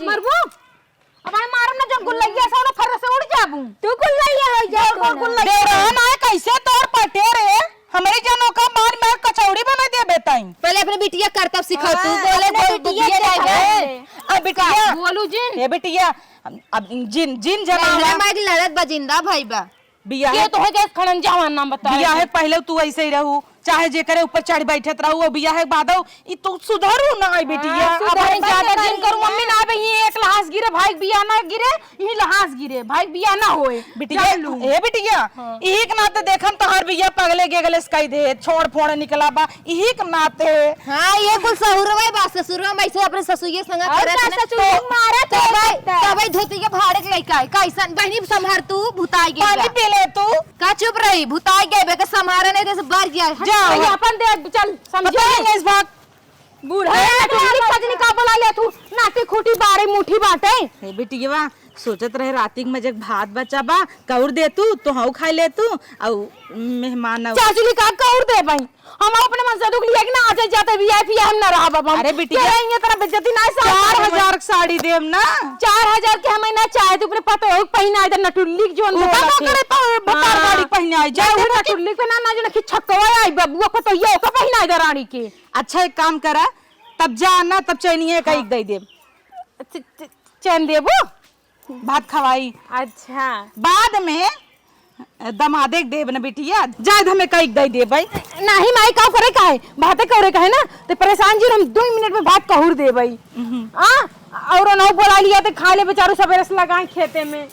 मरबू? अब आई मारम ना, जौन गुल्लैया से ना फर्र से उड़ जाबू। तू गुल्लैया हो जा, जो तू गुल-, ना। गुल्लैया। देवरान आए कैसे तोर पटे रे? हमरे जनों का मार मार कचौड़ी बना दे बेटाई। पहले अपने बिटिया करतब सिखाओ, तू हाँ, बोले अपने बोल, बिटिया बुधिया के नहीं है। अब बिटिया, बोलू जिन। ए बिटिया, अब, अब जिन, जिन जनावा। लहरा मार लड़त बा, जिंदा भाई बा। बियाह के है, तोहे गैस खड़न जवान नाम बता बियाह रहे। है, पहले तू ऐसे ही रहू, चाहे जेकरे ऊपर चढ़ बैठत रहू, और बियाह है बादो ई तू सुधरू ना आई बिटिया। हाँ, अब सुधर हम ज्यादा बैठे जिन करू, नहीं मम्मी ना। ना आवे, ये एक लहास गिरे, भाई बियाह ना गिरे, यही लहास गिरे, भाई बियाह ना होए। बिटिया, जान लू। ए बिटिया, हाँ। एक ना तो देखम तोहार बियाह पगले के गले से कह दे, छोड़ फोड़ निकला बा, इही के नाते। हाँ, ये कुल सहुरवा बा, ससुरवा में ऐसे अपने ससुइये संग और करत का ने। ससुइये तो मारत है तबे, तब। तबे धोती के भाड़े के लइका है। कैसन बहनी संभार तू, भुताई गई पानी बा। पी ले तू। का चुप रही, भुताई गई बे, के संभारे नहीं जैसे बर गया। जा। भाई अपन दे, चल, समझे? पता नहीं इस बात। बूढ़ा अरे, है, तू अरे, सजनी का बुला ले तू, नाटी खूटी बारे मुठी बाटे। हे बिटिया, सोचत रहे राती के में जब भात बचा बा, कौर दे तू, तो हऊ खाई ले तू, अउ मेहमान अउ चाचुली का कौर दे भाई? हम अपने मन से दुख लिया कि ना, आज जाते वीआईपी हम ना रहा बाबा। अरे बिटिया, तेरे ये तरह बेइज्जती ना है, साहब। चार हजार के साड़ी देम ना। चार हजार के हम ना चाहे, तू अपने पता हो पहिना इधर नटुल्ली के जोन बोला का थे। करे तो बता हाँ। गाड़ी पहिना आई, जा जा उधर उधर के नटुल्ली पे ना, ना जो ना कि छक्कवा आई बबुआ को तो ये ओका पहिना इधर रानी के। अच्छा एक काम करा, तब जा ना, तब चैनिया का हाँ। एक दे देम। च-, च-, चैन देबो? भात खवाई। अच्छा। बाद में दमादे के देब न बिटिया, जाए हमें कई दई देबै। नाही माई, का करे का है? भाते करे का है ना, ते परेशान जिन, हम दो मिनट में भात कहूर देबै। हम्म। आ, और ना बोला लिया ते खा ले बेचारू, सबेरे से लगाए खेते में।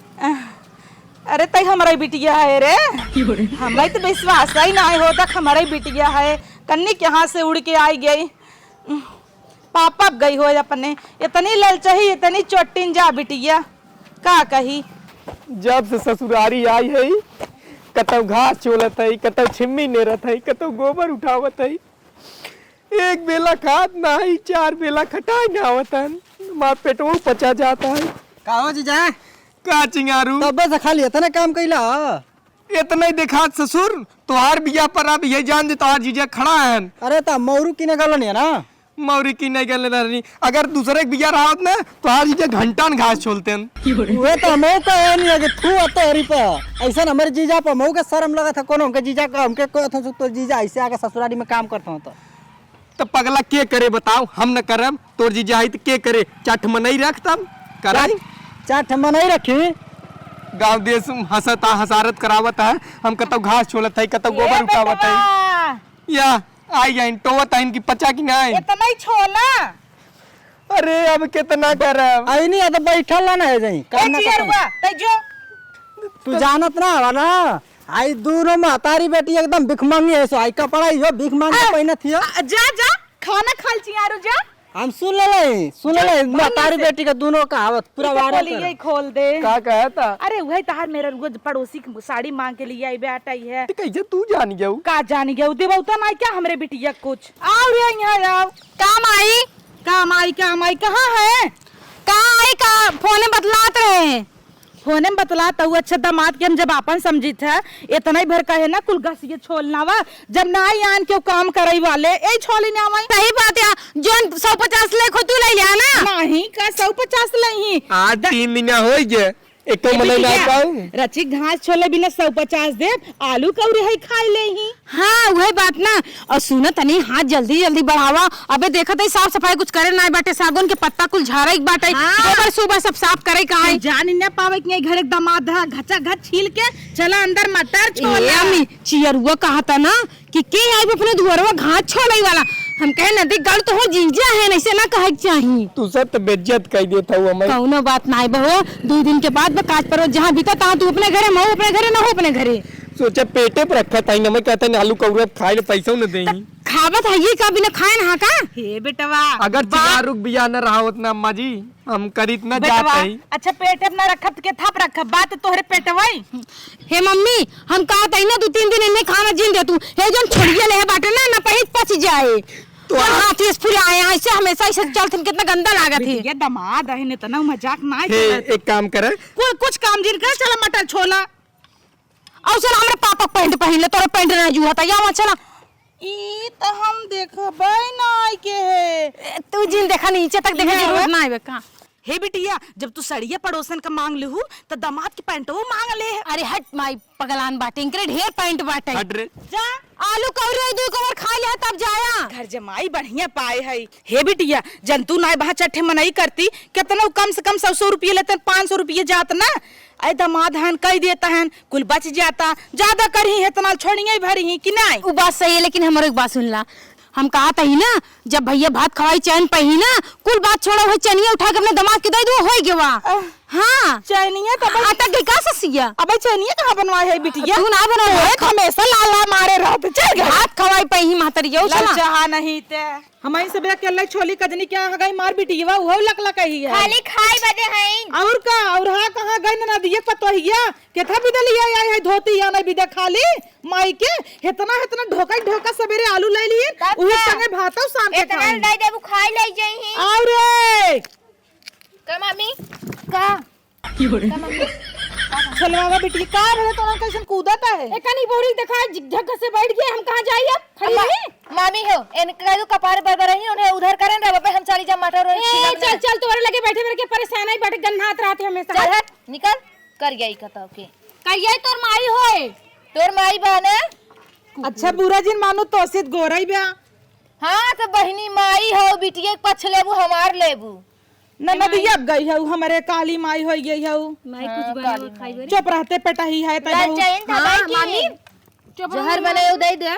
अरे तई हमरा बिटिया है रे, हमरा तो विश्वास ही ना होता कि हमरा बिटिया है, कन्नी के हाथ से उड़ के आई गई। पापा गई हो अपने, इतनी ललचही, इतनी चोटिन जा बिटिया, का कही। जब से ससुरारी आई है, कतौ घास छोलत है, कतौ छिम्मी नेरत है, कतौ गोबर उठावत है। एक बेला खात नाही, चार बेला खटाई ना आवत हन। मार पेटवो पचा जाता है। का हो जीजा? का चिंगारू? तब्बे से खाली इतना काम कैला? इतना ही देखात ससुर, तोहार बियाह पर अब ये जान दे तोहार जीजा खड़ा हन। अरे त मौरू किने गलन है ना? मौरी की नहीं गले रहनी। अगर दूसरे के बिया रहा होत ना, तो आज ये घंटा न घास छोलते हैं। उहे तो हमें तो है नहीं है कि थू अतो हरी पर। ऐसा न हमारे जीजा पर मऊ के शर्म लगा था, कौन हमके जीजा का, हमके को था तो जीजा ऐसे आके ससुरारी में काम करता हूँ तो। तो पगला के करे बताओ, हम न करम, तोर जीजा है तो के करे? चाठ मनई रख तब कराई। चाठ, चाठ मनई रखी। गाँव देश हंसता हंसारत करावत है, हम कतौ घास छोलत है, कतौ ए गोबर उठावत है। बेटवा। या आई जाइन, टोवत आइन की पचा की ना आइन। इतना ही छोला। अरे, अब कितना करब? आई नहीं, अब बैठल ना है जाई। ए, काम ना चियरुआ, करब। तै जो। तू जानत ना हवा ना, आई दोनों महतारी बेटी एकदम भिखमंगी है, सो आई कपड़ा इहो भिखमंगी आ, पहिनत हियो। आ, जा, जा, खाना खा ल चियारू, जा। हम सुन ले, सुन जा, ले, भाग महतारी से। बेटी का दोनों कहावत पूरा तू तो वायरल खोली कर। यही खोल दे। का कहता? अरे, वही तहार मेरा रोज पड़ोसी की साड़ी मांग के लिए आई बेटा ही है। तो कैसे तू जान गया? का जान गया? देवता ना क्या हमरे बिटिया कुछ? आओ रे, यहाँ आओ। का माई? का माई, का माई, कहाँ है? का आई का? फोने बतलात रहे हैं। फोने में बतलात हूँ, अच्छा दामाद के हम जब आपन समझित है, इतना ही भर कहे ना, कुल घसिए छोलना वा, जब ना आई आन के काम करई वाले, ए छोली ना आई। सही बात है, जोन सौ पचास ले खो तू ले लिया ना। नहीं का सौ पचास ले ही। आज द- तीन दिन हो गए, एको ए मनई ना बिटिया, पाऊ। रची घास छोले बिना सौ पचास दे, आलू कौड़ी है खाई ले ही। हाँ, वही बात ना। और सुनो तनी, हाथ जल्दी जल्दी बढ़ावा। अबे देखत है साफ सफाई कुछ करे ना बाटे, सागुन के पत्ता कुल झारे के बाटे, हाँ। गोबर सुबह सब साफ करे का है। जान न पावे कि घर एक दामाद है, घचा घच छील के चला अंदर मटर ए छोला। अम्मी, चियरुआ कहा था ना कि के आई अपने दुआरवा घास छोले वाला। हम कहे नदी गल तो हो जीजा है, ऐसे ना कहे के चाही। तू सब तो बेइज्जत कर देता हूँ हमें। कौनो बात ना है बहो, दो दिन के बाद बा काज परोज जहाँ बीता तहाँ तू अपने घरे, मऊ अपने घरे, ना हो अपने घरे। सोचा पेटे पर रखा था, इन्हें मैं कहता नहीं, आलू कौरत खाए ले पैसा न देही। त खावत है ये का बिना खाए ना का? हे बेटवा, अगर बा- चियारू के बियाह न रहा होत ना अम्मा जी, हम करीत न जात बेटवा, है। अच्छा पेटे पर न रखब त के थाप रखब, बात तोहरे पेटवा ही। हे मम्मी, हम कहत है ना दो तीन दिन इन्हें खाना जिन दे तू। हे जोन छोड़िया ले है बाटे ना, ना पही पच जाए। तो तो आप हाथ इस फुलाए हैं, ऐसे हमेशा ऐसे चलथिन, कितना गंदा लागत है। ये दामाद है, इतना मजाक ना हे, चलत। एक काम करे। कु-, कुछ काम जिन कर, चला मटर छोला। और चल, हमरा पापा पैंट पहिन ले, तोरा पैंट ना जुआ था, या वहाँ चला। ई त हम देखबै ना आई के है। ए, तू जिन देखा, नीचे तक देखे ना जरूरत है। ना आवे का। हे बिटिया, जब तू सड़िया पड़ोसन का माँग लिहू, त दमाद के पैंटवो माँग ले। अरे हट माई, पगलान बाटे, इनकरे ढेर पैंट बाटे। हट रे। जा। आलू कौरी दू कवर खाइ लिहा तब जाया। घर जमाई बढ़िया पाए है। हे बिटिया, जन तू नाय बहा चट्ठे मनई करती, केतना उ कम से कम सौ सौ रुपये लेते, पाँच सौ रुपये जात ना। ऐ दमाद हन, कहि देत हन, कुल बच जाता। ज्यादा करही है, इतना छोड़िए भरी ही कि नाय? उ बात सही है, लेकिन हमरो एक बात सुन ला। हम कहत ही ना, जब भइया भात खवाई चैन पइही ना, कुल बात छोड़ा, वही चनिया उठा के अपने दमाद के दइ दू, होइ गवा। अह। हाँ। चैनिया तो अबे आटा के का ससिया? अबे चैनिया कहाँ बनवाए है बिटिया? तू ना बनवाए है, तो हमेशा लाला मारे रहत। चल घर। भात खवाई पइही महतरिया, चला। ललचाहा नहीं ते। हमही सब अकेले छोली कजनी क्या हगई मार बिटिया, उहो लक लक ही है। खाली खाई बदे हईन। और का? और हाँ, कहाँ गई ननदिया पतोहिया? केथा बिदलिया आई है धोती या नहीं बिदा खाली? माई के हेतना हेतना ढोका ढोका सबेरे आलू ले लिए, तब उहे का? संगे भातौ शाम के एतना खाई। दे देबू, खाई ले जइही। और रे, का मामी? का? का मामी? छोलवावा बिटिया, का रहे तोरा कैसन कूदत है? एका नहीं बोरी देखा, झक से बैठ गए, हम कहाँ जाई अब? खड़ी अम्मा, रही? मामी हो, इनका जो कपार बर बर रही, उन्हें उधर करें रे बाबे, हम चली जा मटर और ए, छिलक चल, ना। चल, तोरे लगे बैठे बैठे के परेशान आई, बैठे गन्हात रहते हमेशा। चल हट, निकल, कर गई कतौ के। करिया तोर माई होए। तोर माई बा ने? अच्छा, बुरा जिन मानू, तोसित गोरई बा। हाँ, तो बहिनी माई हो, बिटिया के पक्ष लेबू, हमार लेबू। ननदिया अब गई है, हमरे काली माई होइ गई है। माई कुछ हाँ, बनाओ, काली खाई माई। बरे। चुप रहते, पेटही है, तै लाल बहू। जयंत हाँ, भाई की। मामी, चुप रहो, जहर मामी। बनाए, दे दे।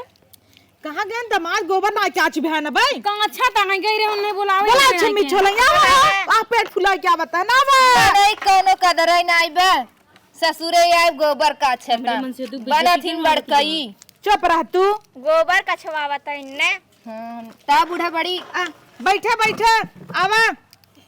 कहाँ गए दमाद? गोबर ना क्या चुभे है ना भाई? कहाँ अच्छा ता है, गई रहे, उन्हें बुलावे बोला नहीं छिम्मी आए छोले, क्या बा? आ, पेट फुला क्या बता ना बा? नहीं, कोनो कदर है नहीं बा। ससुरे आए गोबर का छेता। हमरे मन से दुख बना बेइज्जती थिन क्यों बड़कई। चुप रह तू। गोबर कछवावत है इन्ने। हाँ, ता बूढ़ा बड़ी। आ, बैठे, बैठे, आवा।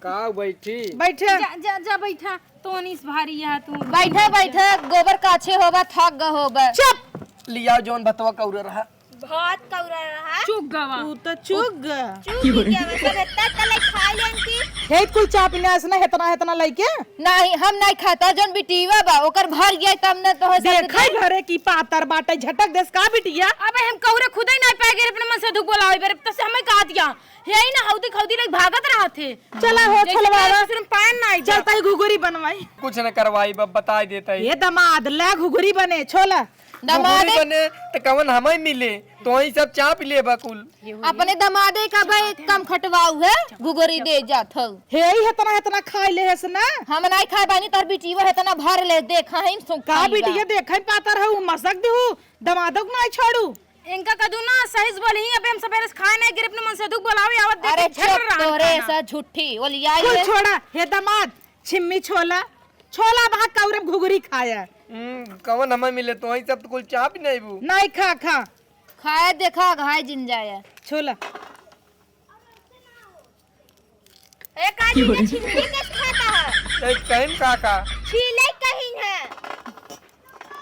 का बैठी? बैठे। जा, जा, जा बैठा। तो अनीस भारी यहाँ तू। बैठे, बैठे, गोबर काछे होबा, थक ग होबा। चुप। लिया जौन भतवा कौरा रहा। बहुत कौरा रहा। चुक गवा। तू तो चुक ग। चुक ही गवा, सब इतना तले खा लेन की। हे कुल चाप इन्हें ऐसना हेतना, हेतना लइके। नहीं, हम नहीं खाता, जौन बिटीवा बा, ओकर भर गया तब न तो हो सकत देखा है। घरे की पातर बाटे, झटक देस का बिटिया? अबे हम कौरे खुदे नहीं पाए गए अपने मन से दुख बोलावे, बेरे तो से हमें कहा दिया। यही ना हौदी खौदी लोग भागत रहत है। चला हो, जैसे छोलवावा। कि सुन पान ना आई चलता ही घुघुरी बनवाई। कुछ न करवाई, ब-, बताई देता ही। ये दमाद, ले घुघुरी बने, छोला। दमाद घुघुरी बने, त कवन हमें मिले? तो वही सब चाप ले बकुल। अपने दमादे का भाई कम खटवाऊ है, घुघुरी दे जात हौ। हे ही हेतना, हेतना खाए ले हेस ना। हम नहीं खाए बानी, तोर बिटिया हेतना भर ले, देखा है, सो का खाई बा। बिटिया देखा है, पातर है, वो मसक दे हूँ, दमादो को नहीं छोड़ू। इनका कदू ना सही से बोली, अबे हम सबेरे से खाए नहीं गिरे, अपने मन से दुख बोलावे आवत देख अरे के झट चुप, रहा तोरे खाना। ऐसा झूठी ओलियाई कुल है। छोड़ा, हे दामाद, छिम्मी छोला, छोला भात कौरब घुघरी खाया। हम्म, कवन हमें मिले तो वही सब तो कुल चाप ही नहीं बू। नहीं खा, खा। खाए देखा, घाय जिन जाया। छोला। ए, का जीजा छिलके कैसे खाता है? ए, कहीं का का? छीले कहीं है।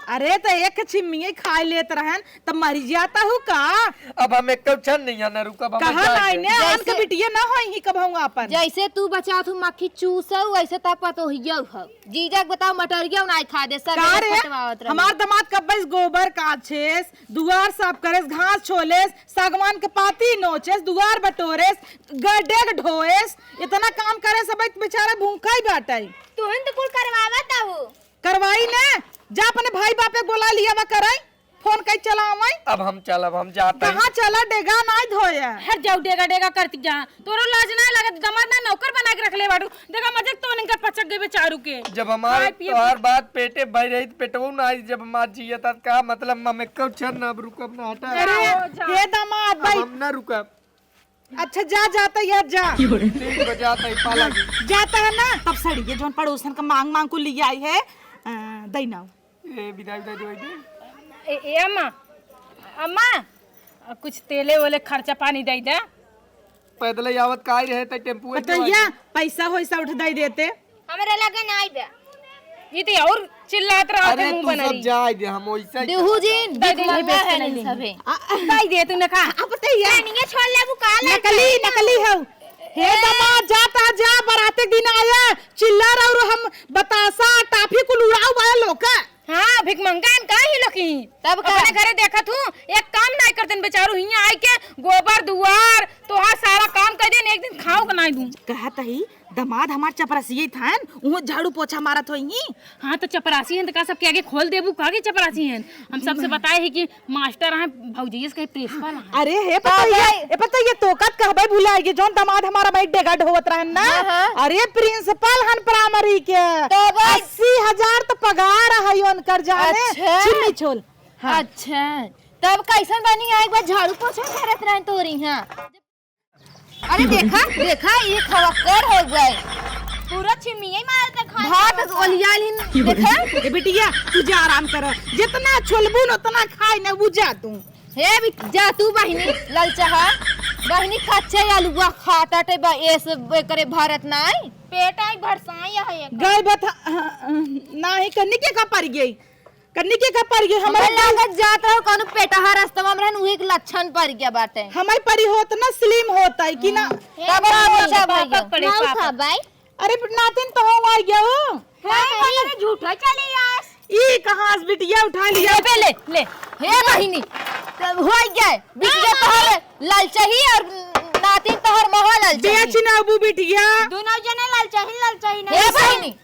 अरे, तो एक छिम्मिये खाए लेत रहन, त मरी जाता हूँ का? अब हम एक क्षण नहीं आना रुकब, हम कहा जाएंगे। नहीं ने, आन के जैसे बिटिया ना होई ही कब हम आपन। जैसे तू बचात हूँ मक्खी चूसऊ, वैसे त पतोहिया हो। जीजा के बताओ, मटरिया उनाई खा दे, सब का रे? खटवावत रहे। हमार दामाद कब्बे से गोबर काछेस, दुआर साफ करेस, घास छोलेस, सागवान के पाती नोचेस, दुआर बटोरेस, ग-, डेग ढोएस, इतना काम करे सब बेचारा भूखा ही बाटे। तुहन तो कुल करवावत आहू। करवाई ने, जा अपने भाई बापे के बोला लिया बा कराई, फोन कई चलावाई। अब हम चलब, हम जाते हैं। कहाँ चला, डेगा नाई धोया। हट जाऊ, डेगा डेगा करती जा। तोरो लाज नाई लगत, दमाद ना नौकर बना के रख ले बाटू। देखा मजे तो इनका पचक गए बेचारू के। जब हमारे खाए पिए तोहार बात पेटे भर रही, पेटवो ना आई, जब हमार जिया था, का मतलब, मम्मी कब छन ना, अब रुकब ना, हटा। अरे, आओ, जाओ। हे दामाद अब भाई। हम ना रुकब। अच्छा, जा, जाता यार, जा। तीन बजे आता है, पाला जी। जाता है ना, तब सड़िए जोन पड़ोसन का मांग मांग को ले आई है, अ, दई ना। ए, बिदाई दे दे, दे। ए, ए, अम्मा, अम्मा, अ, कुछ तेले ओले खर्चा पानी दे दे। पैदल ही आवत का ही रहे, त टेम्पू में बतैया, पैसा होइसा उठ दे देते। हमरे लगे नाई बे। ई ते और चिल्लात रहा अरे, के मुंह तू बना सब रही। जाए दे, हम वैसे ही बिहू चलत जी, जाओ। देख ले, महंगा बेच है नहीं नहीं लेंगे। सभे। आ, कही दे तूने का? अब तो ये रानिया छोड़ ले, वो काला नकली, है। नकली है। हे ए। दामाद, जाता जा, बराते दिन आया, चिल्ला रहा और हम बतासा, टाफी कुल उड़ाऊ बाया लोका। हाँ, भिखमंगा हन का ही लोग ही? तब का? अपने घरे देखत हूँ, एक काम नाहीं करतेन बेचारू, हियाँ आइके गोबर दुआर तोहार सारा काम कर देन, एक दिन खाओ के नाहीं दूँ। कहत ही दमाद हमार चपरासी थान, उहो झाड़ू पोछा मारत होइहीं। हाँ, तो चपरासी हन, तो का सबके आगे खोल देबू? का के चपरासी हन? हम सबसे बताए ही कि मास्टर हैं, भौजैया से कहीं प्रिंसिपल हैं। अरे, हे पता ये, हे पता ये तो कत कहबे भुलाए गे, जौन दमाद हमारा भाई डेगा ढोवत रहन ना। हाँ, हाँ। अरे, प्रिंसिपल हन प्राइमरी के। तो भाई अस्सी हजार तो पगार है उनकर जाने। अच्छा। छिम्मी छोल। हाँ। अच्छा, तब कैसन बनी? एक बार झाड़ू पोछा करत रहन तोरी, हाँ। अरे देखा, देखा, ई खवक्कड़ हो गए। पूरा छिमिये मारत है खाए भात में। ओलिया लिन, देखा। ए बिटिया, तू जा आराम कर। जितना छोलबू न उतना खाए न, वो जा तू। हे बिट-, जा तू बहिनी, ललचहा। बहिनी कच्चे आलुआ खाता टे बा, एस करे भारत नाई। पेट आई भरसाई है एक। गए बता, हाँ, हाँ, नाही कन्नी के का पड़ गई। कन्नी के का पड़ गई? हमरे हमारे लागत जात रहो, कौनो पेटहा रास्ता में रहन, उहे के लक्षण पड़ गया बाटे। हमारे परी होत ना, स्लिम होत है कि ना? हम्म। तब हे हम बहिनी, ऊंचा भर पापा गया। पड़े, ना पापा। उठा भाई। अरे, नातिन तो हो आ गया हो। हाँ, अरे झूठा चली आस। ई कहाँ से बिटिया उठा लिया? ले बे, ले, ले। हे बहिनी, तब हो गया। बिटिया हाँ, तोहर हाँ। ललचही और नातिन तोहर महा ललचही। बेच ना अबू बिटिया। दोनों जने ललचही, ललचही ना। हे बहिनी,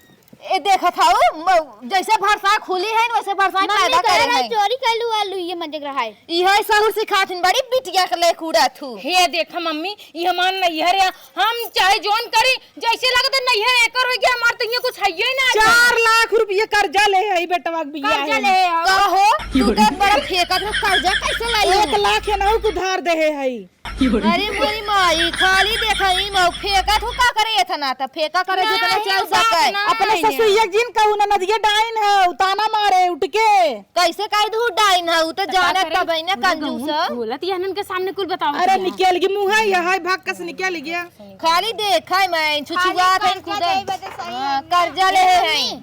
ए, देखत हऊ, म-, जैसे भरसा खुली है, वैसे भरसा मम्मी पैदा कहे करे रहे, हैं। चोरी कैलू आलू, ये मजे रहा है। इहे सहूर सिखाथिन, बड़ी बिटिया के ले कूड़ा थू। हे देखा मम्मी, ई हमार नैहर है, हम चाहे जौन करी, जैसे लगत है नैहर एकर हो गया, हमार तो ये कुछ है ही ना। चार लाख रुपये कर्जा ले है बेटवा के बियाह कर्जा में। ले है। का हो, तू तो बड़ा फेंकत हो, कर्जा कैसे लाई हो? एक लाख है ना, उ उधार दे है। अरे मोरी माई, खाली देखा ही मऊ फेंका थू का करे एतना त फेंका करे जितना नहीं, चल बाप सके। ना अपने है। ससुइया जिन कहू ना नदिया डाइन है, उताना मारे उठ के। कैसे कह दू डाइन है, उ तो जानत करे, तब है ना पूरा कंजूस गाँव है। बोलत यहनन के सामने कुल बतावत अरे है। निकल गई मुँह है, यह है भाग कस निकल गया। खाली देखा है मैं, छुछुआ खाली थे कर्जा खुदे। देबे तो सही हाँ, है। कर्जा ले है।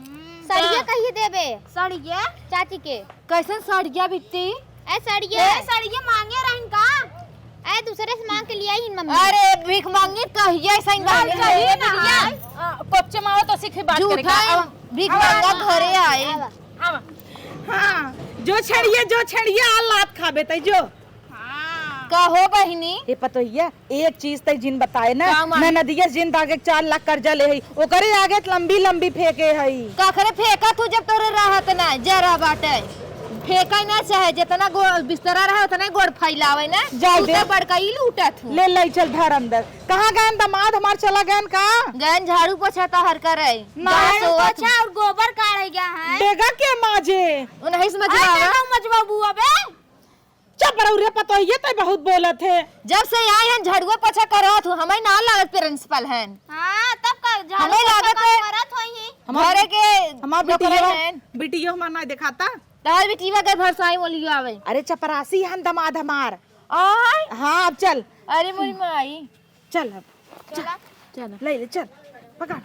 सड़िया हाँ। कहिए देबे? सड़िया? चाची के। कैसन सड़िया बिट्टी? ए सड़िया। ए सड़िया मांगे रहन का? ए दूसरे से मांग के लिया ही मम्मी। अरे भीख मांगी कहिए सही ना बात चाहिए है। ना। आ, कोच्चे माओ तो सीखी बात करे झूठा का। है। आवा, भीख आवा, मांगा आवा, घरे आवा, आए। आवा। आवा। हाँ, जो छड़िए, जो छड़िए, आ लात खाबे तै जो। हाँ। का हो बहिनी? ए पतोहिया, एक चीज तै जिन बताए ना, का माँ? न नदिया जिन दागे चार लाख कर्जा ले है, ओकरे आगे त लंबी लंबी फेंके है। काखरे फेंका तू जब तोरे रहत ना, जरा बाटे। फेंका ना चाहे, जितना गो-, बिस्तरा रहे, उतना ही गोड़ फैलावे ना। जाए तू दे। तो बड़का ही लूटा थू। ले, ले चल धर अंदर। कहाँ गएन दमाद हमार चला गएन का? गएन झाड़ू पोछा तोहर करे। ना। झाड़ू पोछा और गोबर काढ़े गया है। डेगा के माजे। उन्हीं से अरे मजबा। डेगा मजबा बुआ बे। चुप रहो रे पतोहिया, तै बहुत बोलत है। जब से आए हैं झड़ुआ पोछा करत हूँ, हमें ना लागत प्रिंसिपल हैं। हाँ, तब का झाड़ू हमें पोछा लागत का है करत होई हैं। हमार, घरे के हमार नौकरे बिटिया, हैं। बिटिया हमार ना दिखाता। तहार बिटिया के घर से आई बोलियो आवे। अरे चपरासी हन दमाद हमार। आय। हाँ, अब चल। अरे मोरी माई। चल अब। चला। चल, ले ले, चल। पकड़।